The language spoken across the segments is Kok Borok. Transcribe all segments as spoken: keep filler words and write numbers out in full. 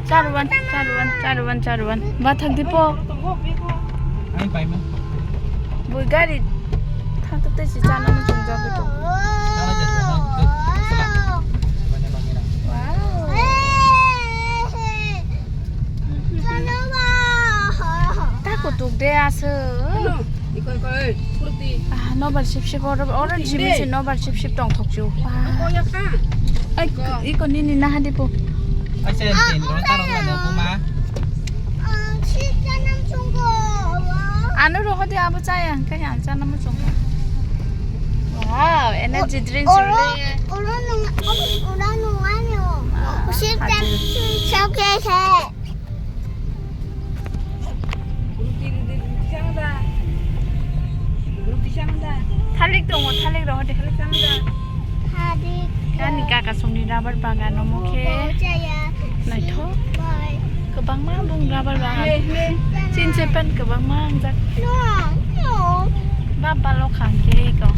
Charwan, charwan, charwan, charwan. Bathak dipo. Bui gari thangtwtwi si chana muchung jagwi tongo. Wow. Ta kutuk de aswk. Ah, nobar sip sip oro, oro simi se nobar sip sip tong thok ju. Ai, iko nini naha dipo. Ano roho de abo chaya, hingke ang chana muchung kha. Wow, energy drinks rwle. Thalik tongo, thalik rohor de. Thalik. Ani kaka songni rubber bagan omo khe. Naithok. Kwbangma bung rubber bagan. Chinse pen kwbangma wngjak. Bap balo khang khe iko.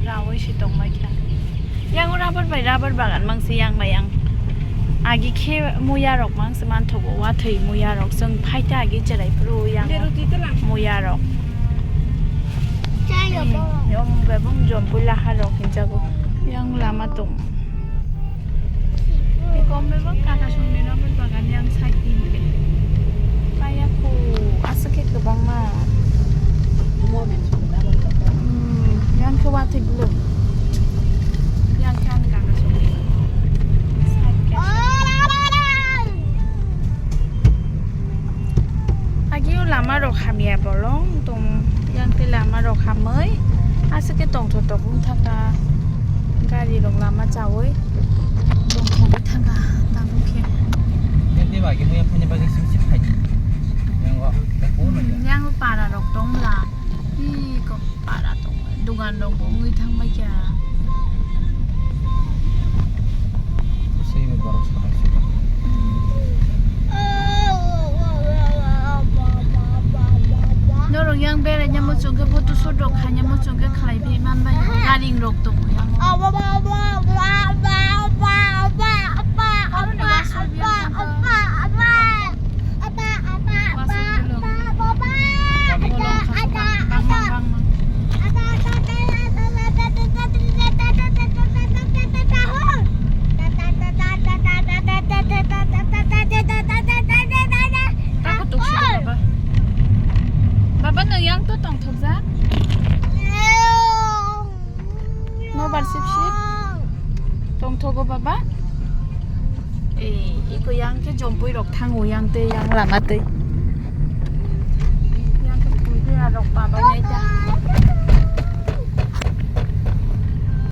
Rawi si tongbai kha. Yang rubber bai rubber bagan mang se yang bai yang. Agi khe muya rok mang se manthogo, wathwi muya rok. Chwng phaita agi cherai phuru yang muya rok. Yang bebong jompui laha rok hinjago. Yang lama tong. Kom bebong kaka songni rubber bagan yang side ni. Paya ko aswk khe kwbangma. Hmm, yang khe watwi bwlwk. Yang khe ani kaka songni. Agio lama rok hamya bolong tong, yang khe lama rok hamwi aswk khe tongthok tongthok wng thangkha. Gari rok lama chawi tongthogwi thangkha tabuk khe. Yang para rok tong la. Iko para tong, dugan rok bo wngwi thang bai kha. Norok yang berai nya muchung khe photo shoot rok khai nya muchung khe khlai phi man bai, garing rok tong yang. Baba, baba, nwng yang to tongthokjak? Nobar sip sip tongthogo baba. Ei, iko yang khe jompui rok thango yang tei yang lama tei. Yang khe pui khe arok baba nai ta.